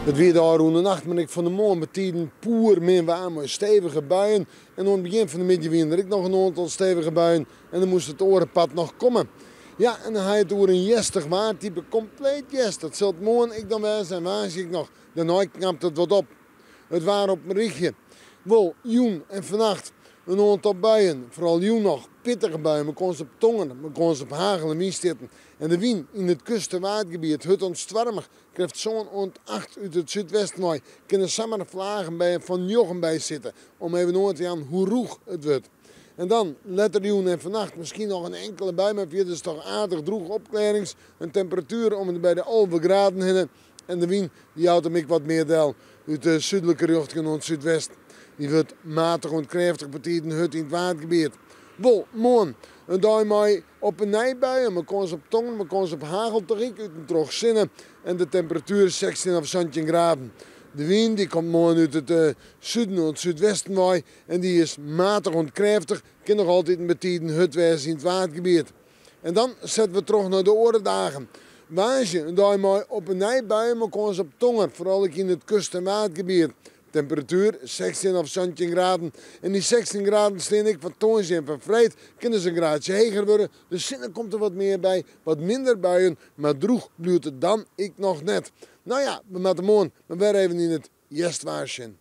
It wie de ôfrûne nacht, mar ek fan 'e moarn betiden poermin waar mei stevige buien. En oan it begjin fan de middei wiene der ek noch in oantal stevige buien en dan moast it oare part noch komme. Ja, en dan ha je it oer in hjerstich waartype, kompleet hjerst. Dat sil it moarn ek dan wêze en woansdei ek noch. Dêrnei knapt it wat op. It waar op in rychje. Wol, jûn en fannacht in oantal buien, foaral jûn noch pittige buien mei kâns op tonger, mei kâns op hagel en wynstjitten. En de wyn yn it kust- en waadgebiet hurd oant stoarmich, krêft sân oant acht út it súdwesten wei, kinne samar fleagen by fan njoggen by sitte, om even oan te jaan hoe rûch it wurdt. En dan, letter jûn en fannacht, miskien noch in inkele bui, mar fierders toch aardich drûch opklearrings, in temperatuer om en by de 11 graden hinne. En de wyn dy jout him ek wat mear del út de súdlike rjochtingen oant súdwest. Dy wurdt matich oant krêftich betiden hurd yn it Waadgebiet. Wol, moarn in dei mei op 'e nij buien, mei kâns op tonger, mei kâns op hagel toch ek út en troch sinne en de temperatuer 16 of 17 graden. De wyn dy komt moarn út it suden oant súdwesten wei en dy is matich oant krêftich, kin noch altiten betiden hurd wêze yn it Waadgebiet. En dan sette we troch nei de oare dagen. Woansdei in dei mei op 'e nij buien mei kâns op tonger, foaral ek yn it kust- en Waadgebiet. Temperatuer 16 of 17 graden. En dy 16 graden stean ek foar tongersdei en foar freed. Kin dus in graadsje heger wurde. De sinne komt der wat mear by, wat minder buien, mar drûch bliuwt it dan ek noch net. No ja, we moatte moarn mar wer even yn it hjerstwaar sjen.